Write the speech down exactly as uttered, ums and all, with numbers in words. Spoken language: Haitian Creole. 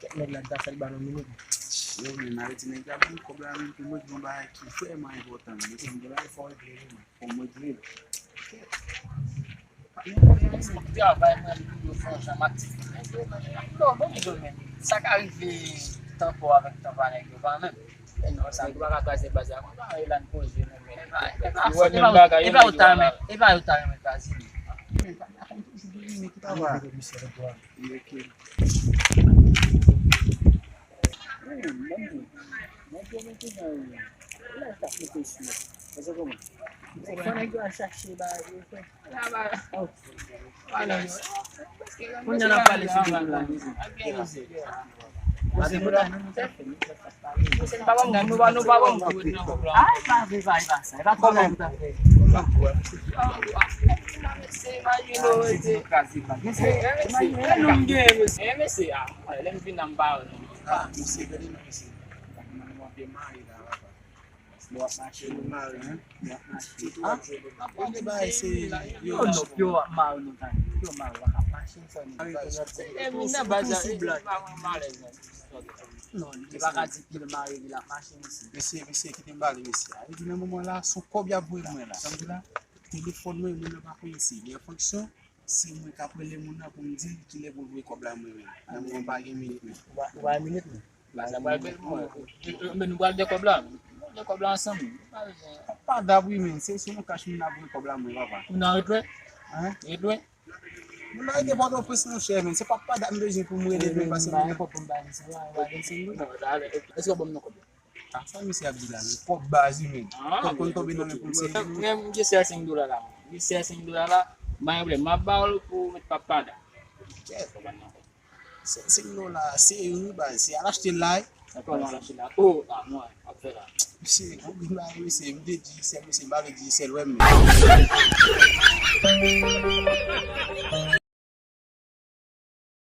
Kèt nèg la, li ta fè l ba nou minit. Yo, men, Mariti nèg la ban m kòb la, men pou mwen, gen yon bagay ki vrèman enpòtan. Men, sa m gen bagay fò regle, wi, men. Fò m regle l. M ap travay, mwen, pou yo fè yon jan m ap di. Non, non, non, men. Sa ka rive tan pa w avèk tan pa nèg yo, pa menm. E non, sa, yo pa ka kraze baz la konsa, e la n poze nou, men. E pa, e pa, e pa, e pa yo ta renmen, e pa yo ta renmen kraze. Men, pa, pa, men ki pa va. Fò nèg yo al chache bagay yo fè. Kounye a n ap pale sou demen la. Mwen se mwen la, nou pa, nou pa ban m kou nan kòb la. Ah, e pa vre, e pa, e pa sa. E pa kòb la nou ta fè. Mesye, imajine w, mesye. Mesye, e nou m gen, mesye. E mesye, ah, lè m vin la, m pa wè nou. Ah, mesye, gade nou, mesye. Mwen, mwen byen mare la, papa. Bon, w ap mache, nou mare, hein? W ap mache. Ah, premye bagay, se yo, yo ap mare nou, tande. Yo mare, w ap mache, sa nou. E, e, nan baz la, e, pa mwen malèz, non. Non, li pa ka di pye l mare, li ap mache, mesye. Mesye, mesye, kite m pale, mesye. A vle di, nan moman la, se yon kòb y ap voye mwen la. Sa m di la, telefòn mwen, moun nan pa konn si li an fonksyon, se mwen k ap rele moun nan pou m di l kilè pou l voye kòb la mwen menm. Nan moman pa gen minit menm. Ou pa, ou pa gen minit menm. Baz la pral bèl pou mwen. Men nou pral gen kòb la. Nou pral gen kòb la ansanm. Pa, pa dab wi, men. Se, se nan kach moun ap voye kòb la mwen, papa. Ou nan retwè? Hein? Retwè? Moun nan rete Pòtoprens, monchè, men. Se pa, pa dab m bezwen pou m rele, men, pase moun nan. Èske w ban m nan kòb la? Ah, sa misye ap di la, men kòb baz wi, men. Kòb konn tonbe nan men polisye. Men, men, m gen sèl senk dola la, men. M gen sèl senk dola la, pa gen pwoblèm. M ap ba w l pou w met papada. Kèt. Se senk dola, se wi, baz, se al achte la wi. Kòman al achte la? Oh, ah, mwen, ap fè la. Misye, ou gen bagay, misye, m te di, sèl misye, m pa vle di, sèl wè m.